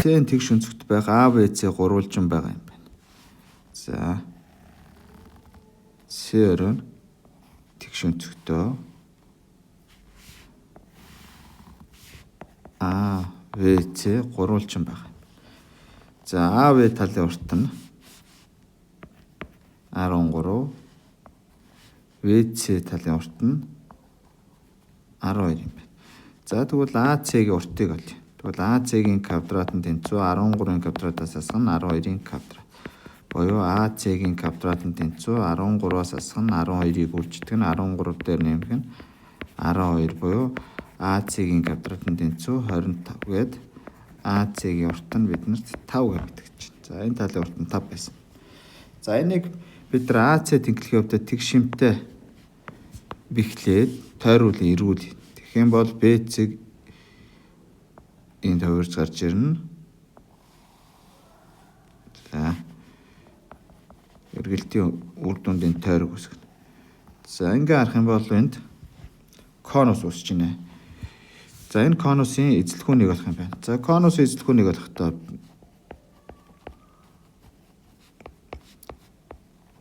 C-н тэгш өнцөгт байх А, Б, С гурвалжин байгаа юм байна. За С өрөө тэгш өнцөгтөө А, В, С гурвалжин байгаа. За А, В талын урт нь 13, В, С талын урт нь 12 юм байна. За тэгвэл АЦ-гийн уртыг олъё. Тэгвэл АЦ-гийн квадрат нь тэнцүү 13-ын квадратаас асах нь 12-ын квадрат. Буюу АЦ-гийн квадрат нь тэнцүү 13-аас асах нь 12-ыг үрждэг нь 13 дээр нэмэх нь 12 буюу АЦ-гийн квадрат нь тэнцүү 25 гээд АЦ-гийн урт нь биднэрт 5 гэж мэдгэж байна. За энэ талын урт нь 5 байсан. За энийг бид нар АЦ тэнхлэгийн хувьд тэгш шимтэй бэхлээд тойруулан эргүүлье. Тэгэх юм бол БЦ энд хувирж гарч ирнэ. За эргэлтийн үр дүнд энэ тойрог үүсгэнэ. За ингээ харах юм бол энд конус үүсэж байна. За энэ конусын эзлэхүү нэг болох юм байна. За конусын эзлэхүү нэг болохдоо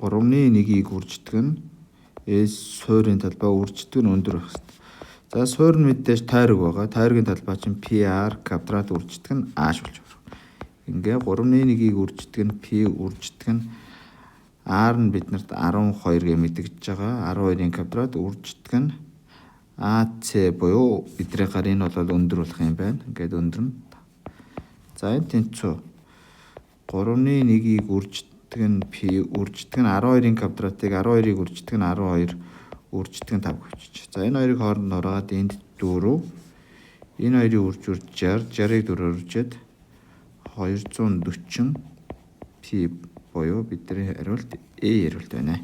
3-ны 1-ийг үрждэг нь S суурийн талбай үрждэг нь өндөр байх хэрэгтэй. За суурь нь мэдээж тойрог байгаа. Тойргийн талбай чинь PR квадрат үрждэг нь A болж байна. Ингээ 3-ны 1-ийг үрждэг нь P үрждэг нь R нь биднэрт 12 гэж мэдэгдэж байгаа. 12-ын квадрат үрждэг нь AC буюу бидний гар энэ бол өндөр болох юм байна. Ингээд өндөр нь. За энэ тэнцүү 3-ны 1-ийг үрждэг нь P үрждэг нь 12-ын квадратыг 12-ыг үрждэг нь 12 үрждэг нь 5 гэвчих. За энэ хоёрыг хооронд нураад энд 4. Энэ хоёрыг үрж үрж 60, 60-ыг 4-оор үржээд 240 P буюу бидний хариулт A хариулт байна.